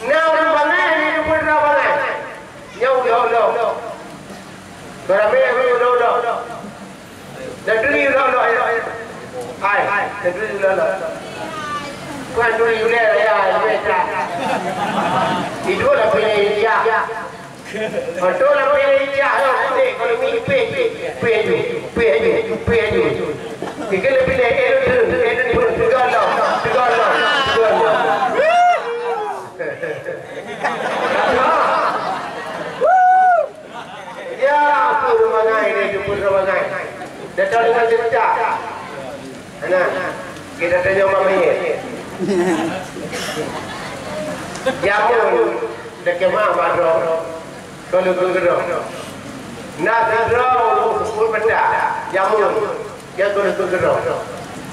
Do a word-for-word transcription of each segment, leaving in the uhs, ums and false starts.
Nyoe ureueng bangai, nyoe ureueng bangai. Nyoe ulok-ulok. Barang mé ulok-ulok. Dah turi ulok-ulok. Hai, dah turi ulok-ulok. Bukan turi ulèe raya, ulèe tak. Itu lah pilih ijak. Beutôi lah, pih ijak lah, pih ekonomi, pih, pih aju, pih aju, pih aju. Tiga lebih naik, eh, turun, eh, turun, tiga enam, tiga enam, tiga enam. Ya, apa rumah ngai ni, jumpa rumah ngai. Datang dengan cerita. Nah, kita tanya Mak Mayit. Jamun, dekat mak madrong, kalau geurok. Nah, sidroe ureueng seupôt mata, jamun, dia kalau geurok.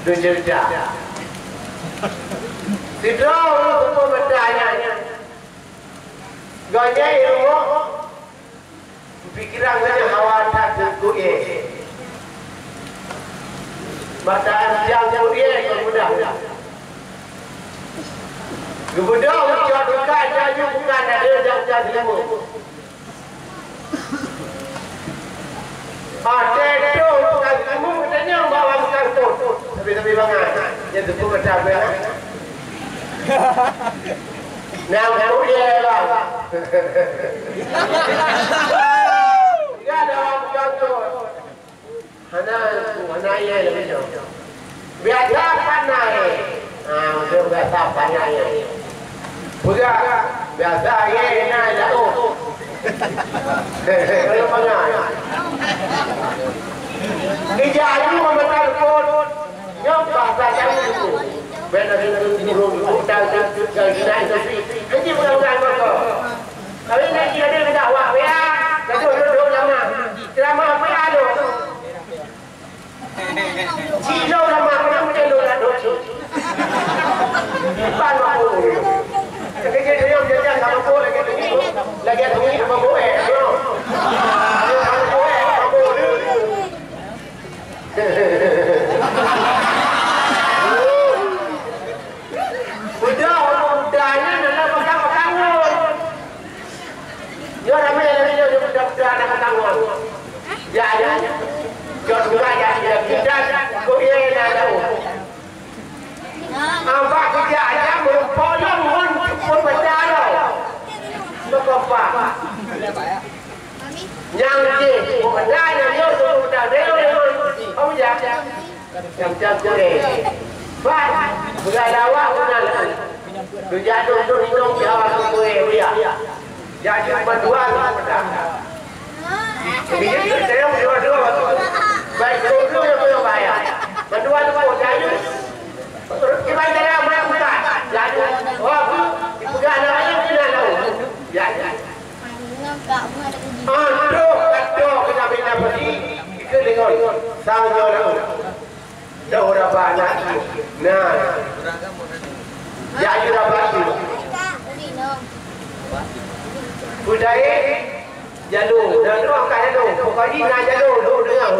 Dua cerita. Sidroe ureueng seupôt mata nyan. Gobnyan ilmu Pikiran geuh hawa that keu ie. Mata ayam siang keu ie kon mudah. Geubeudôh ucok teuka jaju bukan ada nyang ucok seulimu. Até toh bukan seulimu, geutanyong bak ureueng bukan toh. Tapi-tapi bangai. Nyan teupeu mata beuna. Nyang mulia, bang. Ya, dalam kantor. Hana, hana ye lagi tu. Biasa pandai. Ha, untuk biasa pandai. Peugah, biasa ye na jauh. Kalau pandai. Ija ayu memetal kot. Nyoe bahasa Jawa tu. Beda dengan burung hutan dan juga gina itu sih. Jadi bukan-bukan motor. Tapi nak jadi dakwah ya, gaduh duduk lama. Ceramah apa ya tu? Cilo lama, kenapa dia lo nak duduk? Depan waktu. Lagi dia yang jajan sama tu, lagi tinggi. Lagi tinggi sama gue. Sama gue, sama gue. Budak, budak nyan aneuk budak petanggung. Nyoe ramé lagèe nyoe, nyoe budak-budak aneuk petanggung. Ya, ya. Jok juga ya, ya, kita kok ye na tahu. Apa kerja aja merumpok ngon pun baca lo. Lo kopa. Nyang jih, bukan nyang nyoe tu bukan nyoe nyoe. Kamu ya. Macam-macam tu deh. Bah, bukan lawak bukan. Tu jatuh tu minum di awal tu boleh dia. Jadi bantuan. Jadi saya dua-dua. Baik tu tu yang boleh bayar. Bantuan tu jadi. Gimana cara main bukan? Jadi, oh, dipegang namanya kena tahu. Jadi. Aduh, aduh, kena bina besi. Kita dengar. Sang nyoe dah. Dah orang banyak. Nah. Ya, ya, dah banyak. Budaya jalur. Dah tu angkat jalur. Pokoknya nak jalur, duduk dengar.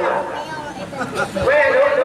Weh, duduk.